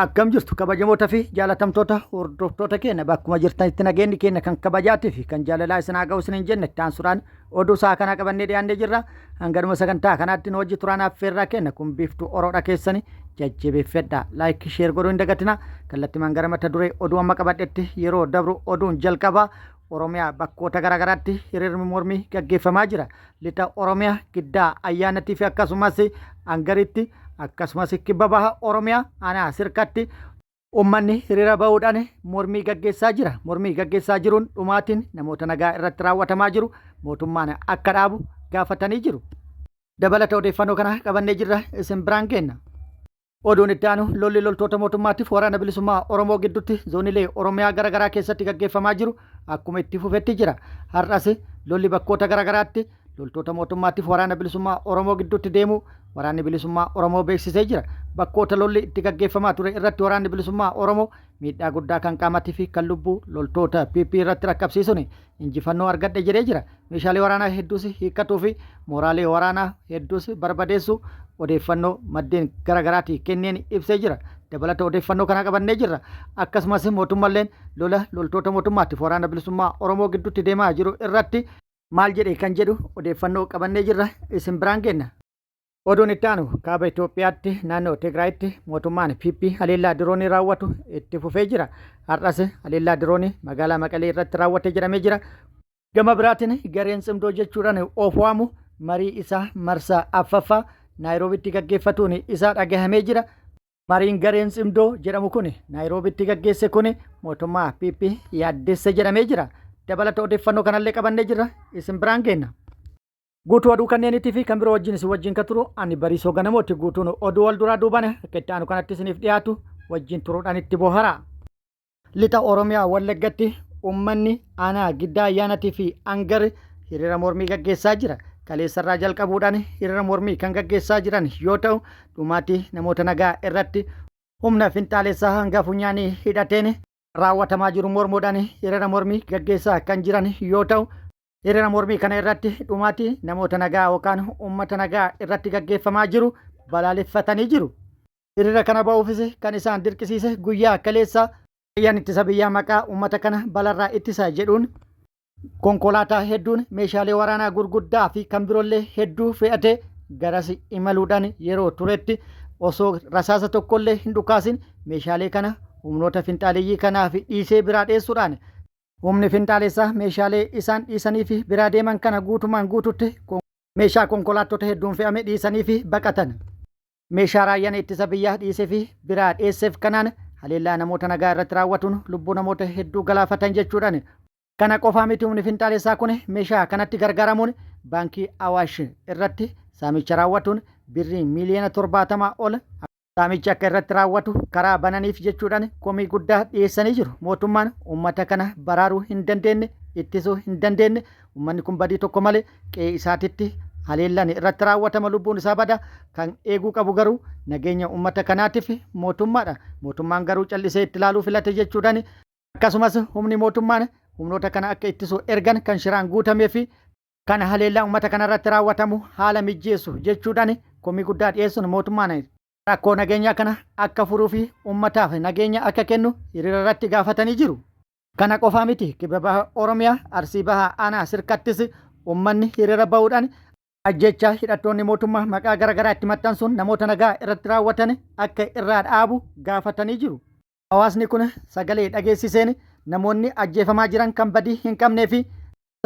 Akkam jirtu kabajamoota fi jaalatamtoota hordoftoota keenya bakkuma jirtanitti nageenyi keenya kan kabajaatii fi kan jaalalaa isin haa ga'u isiniin jenne itti aansuudhaan oduu isaa kanaa qabannee dhiyaannee jirra. Hanganuma sagantaa kanaatti nu wajji turaan affeerraa keenya kun biiftuu oroodha keessani jajjabeeffadha. Laayikii sheer godhuu hin dagatina. Kallattimaan gara mata duree oduu amma qabadhetti yeroo dabru oduun jalqabaa Oromiyaa bakkoota garaagaraatti hiriirri mormii gaggeeffamaa jira. Lixa Oromiyaa Giddaa Ayyaanatii fi akkasumas Angaritti akkasumas Kibba Baha Oromiyaa aanaa Sirkatti uummanni hiriira bahuudhaan mormii gaggeessaa jira. Mormii gaggeessaa jiruun dhumaatiin namoota nagaa irratti raawwatamaa jiru mootummaan akka dhaabu gaafatanii jiru. Dabalata odeeffannoo kana qabannee jirra isin biraan geenna. Oduun itti aanu lolli loltoota mootummaatiif waraana bilisummaa Oromoo gidduutti zoonilee Oromiyaa gara garaa keessatti gaggeeffamaa jiru akkuma itti fufetti jira. Har'as lolli bakkoota gara garaatti loltoota mootummaatiif waraana bilisummaa Oromoo gidduutti deemuu waraanni bilisummaa Oromoo beeksisee jira. Bakkoota lolli itti gaggeeffamaa ture irratti waraanni bilisummaa Oromoo miidhaa guddaa kan qaamatii fi kan lubbuu loltoota PP irratti rakkabsiisuun injifannoo argadhe jedhee jira. Meeshaalee waraanaa hedduus hiikkatuu fi mooraalee waraanaa hedduus barbadeessuu odeeffannoo maddeen gara garaatii kenneen ibsee jira. Dabalata odeeffannoo kanaa qabannee jirra. Akkasumas mootummalleen lola loltoota mootummaatiif waraana bilisummaa Oromoo gidduutti deemaa jiru irratti maal jedhe kan jedhu odeeffannoo qabannee jirra isin biraan geenna. Oduun itti aanu kaaba Itoophiyaatti naannoo Tigraayitti mootummaan PP haleellaa diroonii raawwatu itti fufee jira. Har'as haleellaa diroonii magaalaa Maqalee irratti raawwate jedhamee jira. Gama biraatiin gareen tsimdoo jechuudhaan of waamu marii isaa marsaa affaffaa Naayiroobitti gaggeeffatuun isaa dhagahamee jira. Mariin gareen tsimdoo jedhamu kun Naayiroobitti gaggeesse kun mootummaa PP yaaddesse jedhamee jira. Dabalata odeeffannoo kanallee qabannee jirra isin biraan geenna. Guutuu oduu kanneeniitii fi kan biroo wajjin isin wajjin kan turu ani Bariisoo Ganamooti. Guutuun oduu wal duraa duubaan akka itti aanu kanatti isiniif dhiyaatu wajjin turuudhaan itti boharaa. Lixa Oromiyaa Wallaggatti uummanni aanaa Giddaa Ayyaanatii fi Angar hiriira mormii gaggeessaa jira. Kaleessarraa jalqabuudhaan hiriira mormii kan gaggeessaa jiran yoo ta'u, dhumaatii namoota nagaa irratti humna finxaalessaa hanga funyaanii hidhateen raawwatamaa jiru mormuudhaan hiriira mormii gaggeessaa kan jiran yoo ta'u, Hiriira mormii kana irratti dhumaatii namoota nagaa yookaan uummata nagaa irratti gaggeeffamaa jiru balaaleffatanii jiru. Hiriira kana ba'uufis kan isaan dirqisiise guyyaa kaleessaa raayyaan ittisa biyyaa maqaa uummata kana balarraa ittisa jedhuun konkolaataa hedduun meeshaalee waraanaa gurguddaa fi kan biroollee hedduu fe'atee garas imaluudhaan yeroo turetti osoo rasaasa tokkollee hin dhukaasin meeshaalee kana humnoota finxaaleyyii kanaaf dhiisee biraa dheessuudhaan Humni finxaalessaa meeshaalee isaan dhiisaniifi biraa deeman kana guutumaan guututti meeshaa konkolaattota hedduun fe'ame dhiisaniifi baqatan. Meeshaa raayyaan ittisa biyyaa dhiisefi biraa dheesseef kanaan haleellaa namoota nagaa irratti raawwatuun lubbuu namoota hedduu galaafatan jechuudhaan. Kana qofaa miti humni finxaalessaa kun meeshaa kanatti gargaaramuun baankii Awaash irratti saamicha raawwatuun birrii miiliyoona 70 ol Saamichi akka irratti raawwatu karaa bananiif jechuudhaan komii guddaa dhiyeessanii jiru. Mootummaan uummata kana baraaruu hin dandeenne, ittisuu hin dandeenne, uummanni kun badii tokko malee qe'ee isaatitti haleellaan irratti raawwatama lubbuun isaa bada kan eeguu qabu garuu nageenya uummata kanaatiif mootummaadha. Mootummaan garuu callisee itti ilaaluu filate jechuudhaan akkasumas humni mootummaan humnoota kana akka ittisu ergan kan shiraan guutamee fi kan haleellaa uummata kanarratti raawwatamu haala mijjeessu jechuudhaan komii guddaa dhiyeessuun mootummaan rakkoo nageenyaa kana akka furuu fi uummataaf nageenya akka kennu hiriira irratti gaafatanii jiru. Kana qofaa miti kibba baha Oromiyaa Arsii Bahaa aanaa Sirkattis uummanni hiriira bahuudhaan ajjeechaa hidhattoonni mootummaa maqaa garaagaraa itti maxxansuun namoota nagaa irratti raawwatan akka irraa dhaabu gaafatanii jiru. Hawaasni kun sagalee dhageessiseen namoonni ajjeefamaa jiran kan badii hin qabnee fi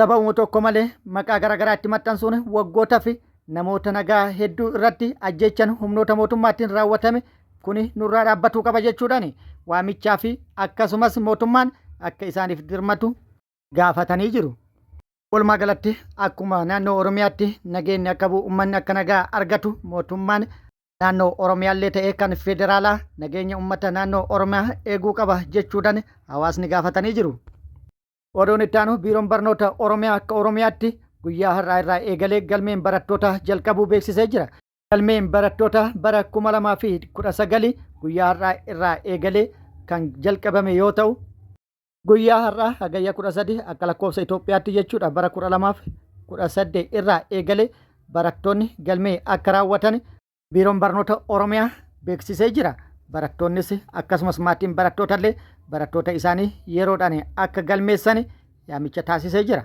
sababuma tokko malee maqaa garaagaraa itti maxxansuun waggoota fi namoota nagaa hedduu irratti ajjeechan humnoota mootummaatiin raawwatame kuni nurraa dhaabbatuu qaba jechuudhaan waamichaa fi akkasumas mootummaan akka isaaniif dirmatu gaafatanii jiru. Walumaa galatti akkuma naannoo Oromiyaatti nageenyi akka bu'u uummanni akka nagaa argatu mootummaan naannoo Oromiyaallee ta'ee kan federaalaa nageenya uummata naannoo Oromiyaa eeguu qaba jechuudhaan hawaasni gaafatanii jiru. Oduun itti aanu Biiroon Barnoota Oromiyaa akka Oromiyaatti guyyaa har'aa irraa eegalee galmeen barattoota jalqabuu beeksisee jira. Galmeen barattoota bara 2019 guyyaa har'aa irraa eegalee kan jalqabame yoo ta'u, guyyaa har'aa hagayya 13 akka lakkoofsa Itoophiyaatti jechuudha bara 2018 irraa eegalee barattoonni galmee akka raawwatan Biiroon Barnoota Oromiyaa beeksisee jira. Barattoonnis akkasumas maatiin barattootallee barattoota isaanii yeroodhaan akka galmeessan yaamicha taasisee jira.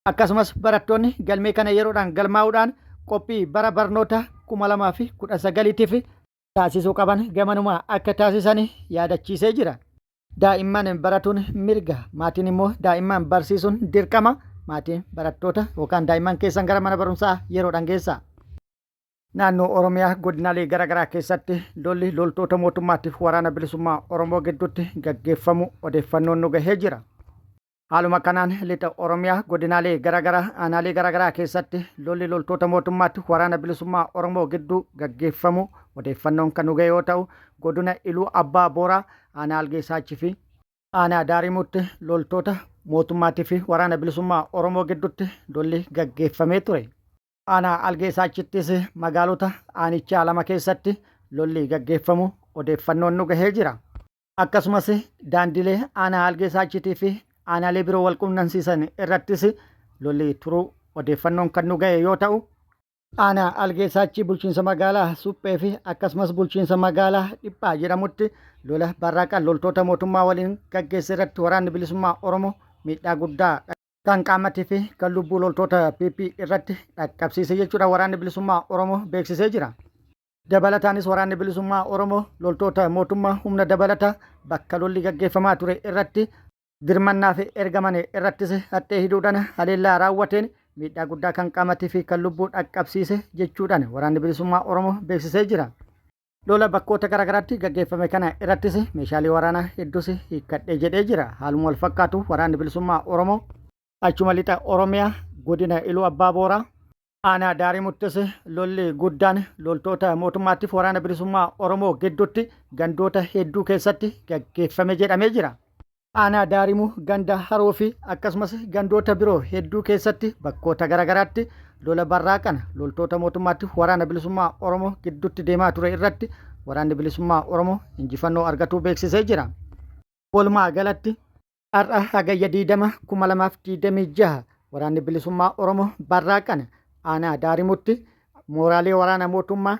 Akkasumas barattoonni galmee kana yeroodhaan galmaa'uudhaan qophii bara barnoota 2019tiif taasisuu qaban gamanumaa akka taasisan yaadachiisee jira. Daa'imman baratuun mirga, maatiin immoo daa'imman barsiisuun dirqama. Maatiin barattoota yookaan daa'imman keessan gara mana barumsaa yeroodhaan geessaa. Naannoo Oromiyaa godinaalee garaagaraa keessatti lolli loltoota mootummaatiif waraana bilisummaa Oromoo gidduutti gaggeeffamu odeeffannoon nu gahee jira. Haaluma kanaan lixa Oromiyaa godinaalee garaagaraa aanaalee garaagaraa keessatti lolli loltoota mootummaatti waraana bilisummaa Oromoo gidduu gaggeeffamu odeeffannoon kan nu gahe yoo ta'u godina Iluu Abbaa Booraa aanaa Algeessaachii fi aanaa Daarimuutti loltoota mootummaatii fi waraana bilisummaa Oromoo gidduutti lolli gaggeeffamee ture. Aanaa Algeessaachittis magaalota aanichaa lama keessatti lolli gaggeeffamu odeeffannoon nu gahee jira. Akkasumas daandilee aanaa Algeessaachitii fi aanaalee biroo wal quunnamsiisan irrattis lolli turuu odeeffannoon kan nu gahe yoo ta'u, aanaa Algeessaachii bulchiinsa magaalaa Suphee fi akkasumas bulchiinsa magaalaa Dhiphaa jedhamutti lola barraaqaan loltoota mootummaa waliin gaggeesse irratti waraanni bilisummaa Oromoo miidhaa guddaa kan qaamatii fi kan lubbuu loltoota PP irratti dhaqqabsiise jechuudha waraanni bilisummaa Oromoo beeksisee jira. Dabalataanis waraanni bilisummaa Oromoo loltoota mootummaa humna dabalataa bakka lolli gaggeeffamaa ture irratti dirmannaa fi ergaman irrattis haxxee hidhuudhaan haleellaa raawwateen miidhaa guddaa kan qaamatii fi kan lubbuu dhaqqabsiise jechuudhaan waraanni bilisummaa Oromoo beeksisee jira. Lola bakkoota garaagaraatti gaggeeffame kana irrattis meeshaalee waraanaa hedduus hiikkadhe jedhee jira. Haaluma wal fakkaatu waraanni bilisummaa Oromoo achuma lixa Oromiyaa godina Iluu Abbaa Booraa aanaa Daarimuttis lolli guddaan loltoota mootummaatiif waraana bilisummaa Oromoo gidduutti gandoota hedduu keessatti gaggeeffame jedhamee jira. Aanaa Daarimuu ganda Haroo fi akkasumas gandoota biroo hedduu keessatti bakkoota garaagaraatti lola barraaqan loltoota mootummaatti waraana bilisummaa Oromoo gidduutti deemaa ture irratti waraanni bilisummaa Oromoo injifannoo argatuu beeksisee jira. Walumaa galatti har'a Hagayya 20 2026 waraanni bilisummaa Oromoo barraaqan aanaa Daarimutti mooraalee waraana mootummaa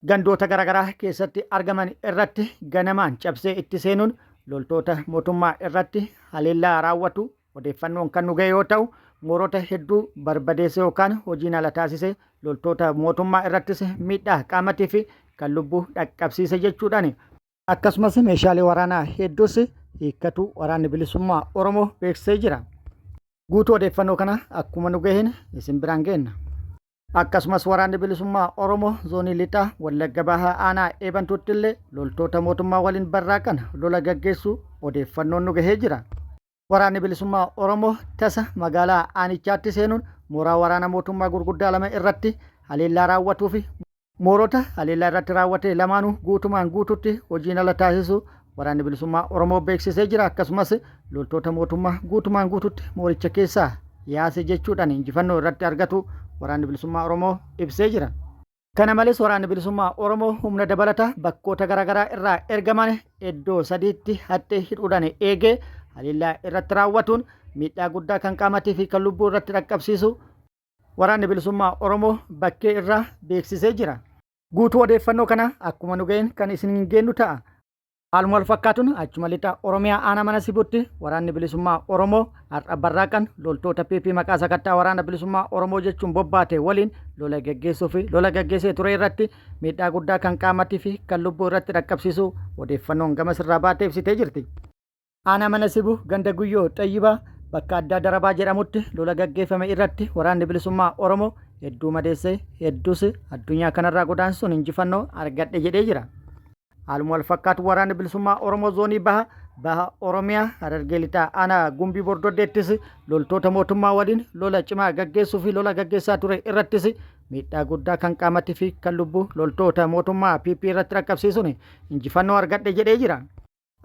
gandoota garaagaraa keessatti argaman irratti ganamaan cabsee itti seenuun loltoota mootummaa irratti haleellaa raawwatu odeeffannoon kan nu ga'e yoo ta'u moorota hedduu barbadeesse yookaan hojiin ala taasise loltoota mootummaa irrattis miidhaa qaamatii fi kan lubbuu dhaqqabsiise jechuudhaan akkasumas meeshaalee waraanaa hedduus hiikkatu waraanni bilisummaa Oromoo beeksisee jira. Guutuu odeeffannoo kana akkuma nu gaheen isin biraan geenna. Akkasumas waraanni bilisummaa Oromoo zoonii lixaa Wallagga Bahaa aanaa Eebantuutti illee loltoota mootummaa waliin barraaqan lola gaggeessuu odeeffannoon nu gahee jira. Waraanni bilisummaa Oromoo tasa magaalaa aanichaatti seenuun mooraa waraana mootummaa gurguddaa lama irratti haleellaa raawwatuu fi moorota haleellaa irratti raawwate lamaanuu guutumaan guututti hojiin ala taasisuu waraanni bilisummaa Oromoo beeksisee jira. Akkasumas loltoota mootummaa guutumaan guututti mooricha keessaa yaase jechuudhaan injifannoo irratti argatu waraanni bilisummaa Oromoo ibsee jira. Kana malees waraanni bilisummaa Oromoo humna dabalataa bakkoota garaagaraa irraa ergaman iddoo sadiitti haxxee hidhuudhaan eegee haleellaa irratti raawwatuun miidhaa guddaa kan qaamatii fi kan lubbuu irratti dhaqqabsiisu waraanni bilisummaa Oromoo bakkee irraa beeksisee jira. Guutuu odeeffannoo kana akkuma nu ga'een kan isin geennu ta'a. Haaluma wal fakkaatuun achuma lixa Oromiyaa aanaa mana Sibuutti waraanni bilisummaa Oromoo har'a barraaqan loltoota PP maqaa sakattaa waraana bilisummaa Oromoo jechuun bobbaate waliin lola gaggeessuu fi lola gaggeessee ture irratti miidhaa guddaa kan qaamatii fi kan lubbuu irratti dhaqqabsiisuu odeeffannoon gama sirraa baatee ibsitee jirti. Aanaa mana Sibuu ganda Guyyoo Xayyibaa bakka addaa Darabaa jedhamutti lola gaggeeffame irratti waraanni bilisummaa Oromoo hedduu madeessee hedduus addunyaa kanarraa godaansuun injifannoo argadhe jedhee jira. Haaluma wal fakkaatu waraanni bilisummaa Oromoo zoonii baha baha Oromiyaa Harargee Lixaa aanaa Gumbii Bordoddeettis loltoota mootummaa waliin lola cimaa gaggeessuu fi lola gaggeessaa ture irrattis miidhaa guddaa kan qaamatii fi kan lubbuu loltoota mootummaa PP irratti dhaqqabsiisuun injifannoo argadhe jedhee jira.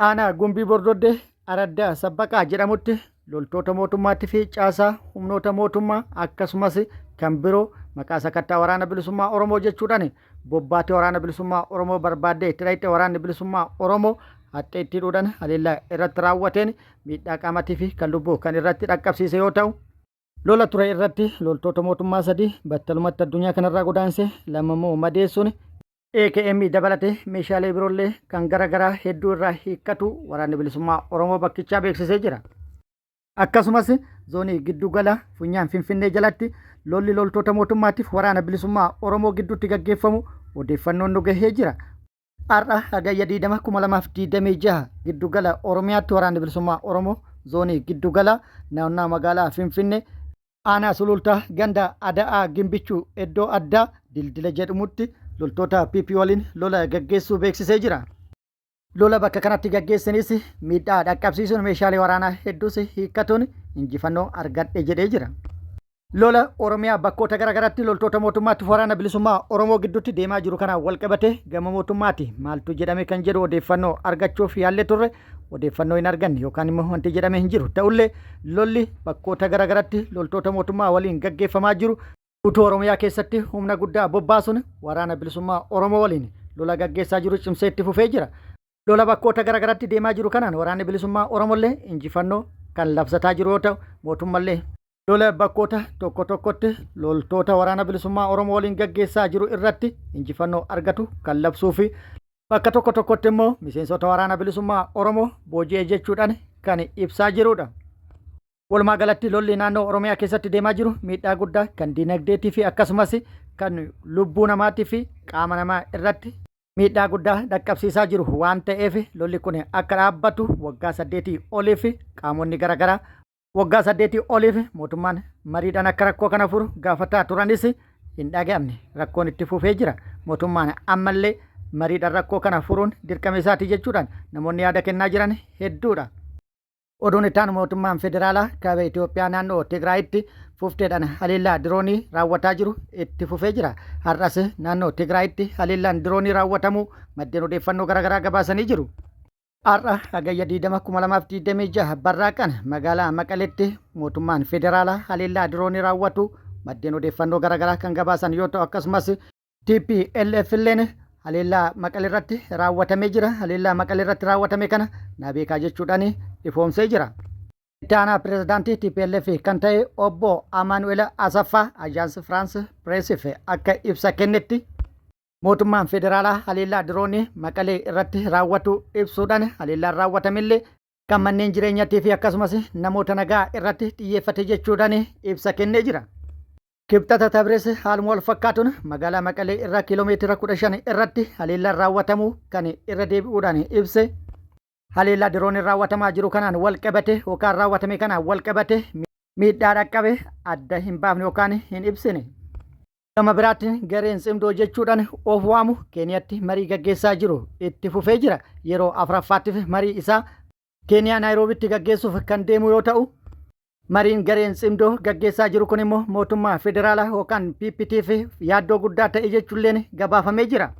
Aanaa Gumbii Bordoddee Araddaa Sabbaqaa jedhamutti loltoota mootummaatti fi caasaa humnoota mootummaa akkasumas kan biroo maqaa sakattaa waraana bilisummaa Oromoo jechuudhaan bobbaatee waraana bilisummaa Oromoo barbaaddee itti dhayxe waraanni bilisummaa Oromoo haxxee itti hidhuudhaan haleellaa irratti raawwateen miidhaa qaamatii fi kan lubbuu kan irratti dhaqqabsiise yoo ta'u, lola ture irratti loltoota mootummaa sadii battalumatti addunyaa kanarraa godaanse, lama immoo madeessuun AKM dabalatee meeshaalee biroollee kan gara garaa hedduu irraa hiikkatu Waraanni Bilisummaa Oromoo bakkichaa beeksisee jira. Akkasumas zoonii giddugala funyaan Finfinnee jalatti lolli loltoota mootummaatiif Waraana Bilisummaa Oromoo gidduutti gaggeeffamu odeeffannoon nu gahee jira. Har'a Hagayya 20, 2026 giddugala Oromiyaatti Waraanni Bilisummaa Oromoo zoonii giddugala naannaa magaalaa Finfinnee aanaa Sulultaa ganda Ada'aa Gimbichuu iddoo addaa Dildila jedhamutti loltoota PP waliin lola gaggeessuu beeksisee jira. Lola bakka kanatti gaggeessanis miidhaa dhaqqabsiisuun meeshaalee waraanaa hedduus hiikkatuun injifannoo argadhe jedhee jira. Lola Oromiyaa bakkoota garaagaraatti loltoota mootummaatti Waraana Bilisummaa Oromoo gidduutti deemaa jiru kanaan walqabate gama mootummaati maaltu jedhame kan jedhu odeeffannoo argachuuf yaallee turre, odeeffannoo hin arganne yookaan immoo wanti jedhame hin jiru. Ta'ullee lolli bakkoota garaagaraatti loltoota mootummaa waliin gaggeeffamaa jiru guutuu Oromiyaa keessatti humna guddaa bobbaasuun Waraana Bilisummaa Oromoo waliin lola gaggeessaa jiru cimsee itti fufee jira. Lola bakkoota garaagaraatti deemaa jiru kanaan Waraanni Bilisummaa Oromollee injifannoo kan labsataa jiru yoo ta'u, mootummallee lola bakkoota tokko tokkotti loltoota Waraana Bilisummaa Oromoo waliin gaggeessaa jiru irratti injifannoo argatu kan labsuu fi bakka tokko tokkotti immoo miseensota Waraana Bilisummaa Oromoo booji'e jechuudhaan kan ibsaa jirudha. Walumaa galatti lolli naannoo Oromiyaa keessatti deemaa jiru miidhaa guddaa kan dinagdeetii fi akkasumas kan lubbuu namaatii fi qaama namaa irratti miidhaa guddaa dhaqqabsiisaa jiru waan ta'eef, lolli kun akka dhaabbatu waggaa 8 oliif qaamonni garaagaraa waggaa 8 oliif mootummaan mariidhaan akka rakkoo kana furu gaafataa turanis hin dhaga'amne. Rakkoon itti fufee jira. Mootummaan ammallee mariidhaan rakkoo kana furuun dirqama isaati jechuudhaan namoonni yaada kennaa jiran hedduudha. Oduun itti aanu, mootummaan federaalaa kaaba Itoophiyaa naannoo Tigraayitti fufteedhaan haleellaa diroonii raawwataa jiru itti fufee jira. Har'as naannoo Tigraayitti haleellaan diroonii raawwatamuu maddeen odeeffannoo garaagaraa gabaasanii jiru. Har'a Hagayya 20, 2026 barraaqan magaalaa Maqaleetti mootummaan federaalaa haleellaa diroonii raawwatu maddeen odeeffannoo garaagaraa kan gabaasan yoo ta'u, akkasumas TPLF illeen haleellaa Maqale irratti raawwatamee jira. Haleellaa Maqale irratti raawwatame kana na beekaa jechuudhaan ifoomsee jira. Itti aanaa pirezidaantii TPLF kan ta'e obbo Amaanu'el Asaffaa Ajaans Firaans Pireesiif akka ibsa kennetti, mootummaan federaalaa haleellaa diroonii Maqalee irratti raawwatu ibsuudhaan, haleellaan raawwatamillee kan manneen jireenyatii fi akkasumas namoota nagaa irratti xiyyeeffate jechuudhaan ibsa kennee jira. Kibxata Tabrees haaluma wal fakkaatuun magaalaa Maqalee irraa kiiloomeetira 15 irratti haleellaan raawwatamuu kan irra deebi'uudhaan ibse. Haleellaa dirooniin raawwatamaa jiru kanaan wal qabate yookaan raawwatame kanaan wal qabate miidhaa dhaqqabe adda hin baafne yookaan hin ibsine. Gama biraatiin gareen Tsimdoo jechuudhaan of waamu Keeniyaatti marii gaggeessaa jiru itti fufee jira. Yeroo afuraffaattiif marii isaa Keeniyaa Naayiroobitti gaggeessuuf kan deemu yoo ta'u, mariin gareen Tsimdoo gaggeessaa jiru kun immoo mootummaa federaalaa yookaan PPTf yaaddoo guddaa ta'e jechuulleen gabaafamee jira.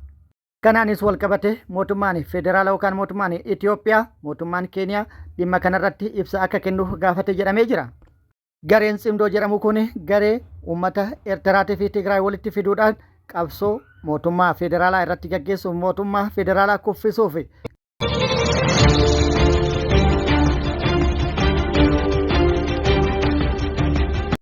Kanaanis wal qabate mootummaan federaalaa yookaan mootummaan Itoophiyaa mootummaan Keeniyaa dhimma kanarratti ibsa akka kennuuf gaafate jedhamee jira. Gareen Tsimdoo jedhamu kun garee uummata Eertiraatii fi Tigraay walitti fiduudhaan qabsoo mootummaa federaalaa irratti gaggeessuuf, mootummaa federaalaa kuffisuuf